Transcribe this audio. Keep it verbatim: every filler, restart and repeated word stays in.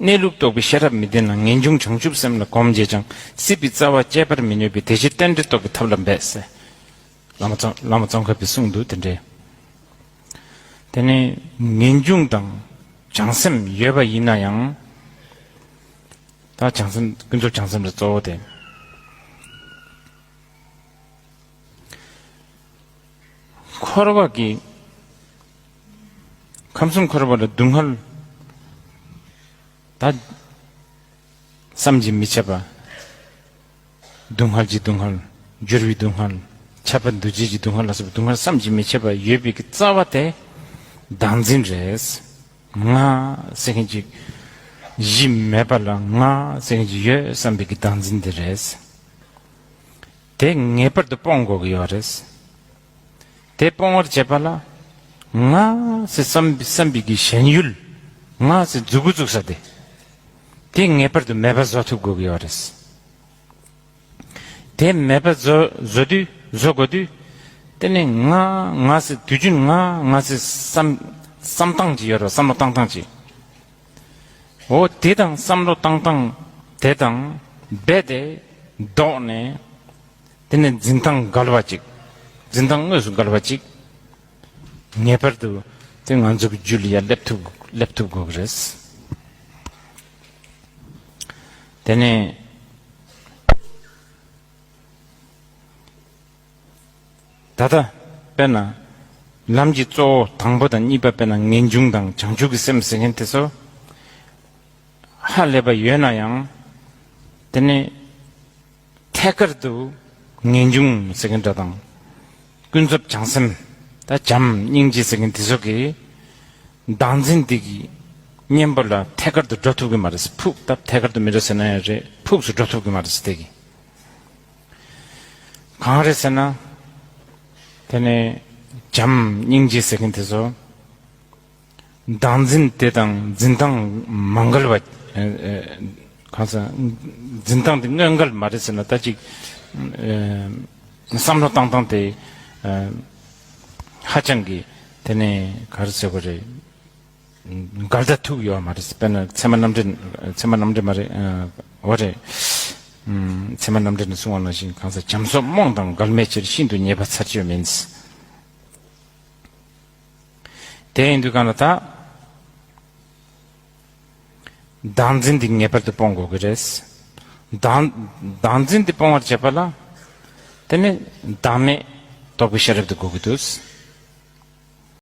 གནས་ལུགས་རྟོགས་པའི་ཤེས་རབ་མི་ལྡན་ན། ངེས་འབྱུང་བྱང་ཆུབ་སེམས་ལ་གོམས་བྱས་ཀྱང་། སྲིད་པའི་རྩ་བ་བཅད་པར་མི་ནུས་པས། དེ་ཕྱིར་རྟེན་འབྲེལ་རྟོགས་པའི་ཐབས་ལ་འབད་ཟེར། བླ་མ་ཙོང་བླ་མ་ཙོང་ཁ་པས་གསུངས་འདུག་དེ་འདྲའི། དེ་ནས་ངེས་འབྱུང་དང་བྱང་སེམས་ཡོད་པ་ཡིན་ན་ཡང་། ད་བྱང་སེམས་ཀུན་རྫོབ་བྱང་སེམས་ལ་གཙོ་བོ་དེ། འཁོར་བ་གི། ཁམས་གསུམ་འཁོར་བ་ལ་སྡུག་བསྔལ། ད་བསམ་གྱིས་མི་ཁྱབ་པ། སྡུག་བསྔལ་གྱི་སྡུག་བསྔལ། འགྱུར་བའི་སྡུག་བསྔལ། ཁྱབ་པ་འདུ་བྱེད་ཀྱི་སྡུག་བསྔལ་ལ་སོགས་པའི་སྡུག་བསྔལ་བསམ་གྱིས་མི་ཁྱབ་པ་ཡོད་པའི་གི་རྩ་བ་དེ་བདག་འཛིན་རེད། ང་ཟེར་མཁན་ཅིག་གཞི་མེད་པ་ལ་ང་ཟེར་མཁན་ཅིག་ཡོད་བསམ་པའི་གི་བདག་འཛིན་དེ་རེད། དེ་ངེས་པར་དུ་སྤོང་དགོས་ཀྱི་ཡོད་རེད། དེ་སྤོང་བར་བྱེད་པ་ལ། ང་ཟེར་བསམ་བསམ་པའི་གི་ཞེན་ཡུལ། ང་ཟེར་མཛུབ་གུ་བཙུགས་ས་དེ། དེ་ངེས་པར་དུ་མེད་པ་བཟོ་ཐུབ་དགོས་ཀྱི་ཡོད་རེད། དེ་མེད་པ་བཟོ་བཟོ་དུས་བཟོ་དགོས་དུས། དེ་ནི་ང་ང་ཟེར་དུས་རྒྱུན་ང་ང་ཟེར་བསམ་བསམ་སྟངས་ཅིག་ཡོད་རེད། བསམ་བློ་བཏང་སྟངས་ཅིག་འོ་དེ་དང་བསམ་བློ་བཏང་སྟངས་དེ་དང་རྦད་དེ་ལྡོག་ནས། དེ་ནས་འཛིན་སྟངས་འགལ་བ་ཅིག་འཛིན་སྟངས་དངོས་སུ་འགལ་བ་ཅིག་ངེས་པར་དུ་དེ་ང་ཚོ་གི་རྒྱུད་ལ་ཡར་སླེབས་ཐུབ་སླེབས་ཐུབ་དགོས་ཀྱི་རེད། དེ་ནས། ད་ལྟ་དཔེར་ན། ལམ་གྱི་གཙོ་བོ་དང་པོ་དང་གཉིས་པ་དཔེར་ན་ངེས་འབྱུང་དང་བྱང་ཆུབ་ཀྱི་སེམས་ཟེར་མཁན་དེ་ཚོ་ཧ་ལས་པ་ཡོད་ན་ཡང་། དེ་ནི་ཐད་ཀར་དུ་ངེས་འབྱུང་ཟེར་མཁན་འདྲ་དང་། ཀུན་རྫོབ་བྱང་སེམས། ད་བྱམས་སྙིང་རྗེ་ཟེར་མཁན་དེ་ཚོ་གི་བདག་འཛིན་འདི་གི་གཉེན་པོ་ལ་ཐད་ཀར་དུ་འགྲོ་ཐུབ་ཀྱི་མ་རེད། ཕུགས་ད་ཐད་ཀར་དུ་མི་འགྲོ་ཟེར་ན་ཡང་རེད། ཕུགས་སུ་འགྲོ་ཐུབ་ཀྱི་མ་རེད་དེ་གི། གང་རེད་ཟེར་ན། དེ་ནས་བྱམས་སྙིང་རྗེ་ཟེར་མཁན་དེ་ཚོ། བདག་འཛིན་དེ་དང་འཛིན་སྟངས་མ་འགལ་བ། ཨ་ཨ་གང་ཟེར། འཛིན་སྟངས་དེ་དངོས་འགལ་མ་རེད་ཟེར་ན་ད་ཅིག་ཨ་བསམ་བློ་བཏང་སྟངས་དེ་ཨ་ཧ་ཅང་གི་དེ་ནས་ག་རེ་ཟེར་དགོས་རེད། འགལ་ཟླ་ཐུག་ཡོད་མ་རེད། དཔེར་ན་ཚད་མ་རྣམ་འགྲེལ། ཚད་མ་རྣམ་འགྲེལ་མ་རེད། ཨ་འོ་རེད། ཨམ་ཚད་མ་རྣམ་འགྲེལ་ནས་གསུངས་པ་ནང་བཞིན་གང་ཟག་བྱམས་སོགས་རྨོངས་དང་འགལ་མེད་ཕྱིར། ཤིན་ཏུ་ཉེས་པ་ཚར་གཅོད་མིན། དེ་ཡིན་དུས་གང་ལ་ད། བདག་འཛིན་འདི་ངེས་པར་དུ་སྤོང་དགོས་ཀྱི་རེད། བདག་བདག་འཛིན་འདི་སྤོང་བར་བྱེད་པ་ལ། དེ་ནི་བདག་མེད་རྟོགས་པའི་ཤེས་རབ་དེ་དགོས་ཀྱི་འདུག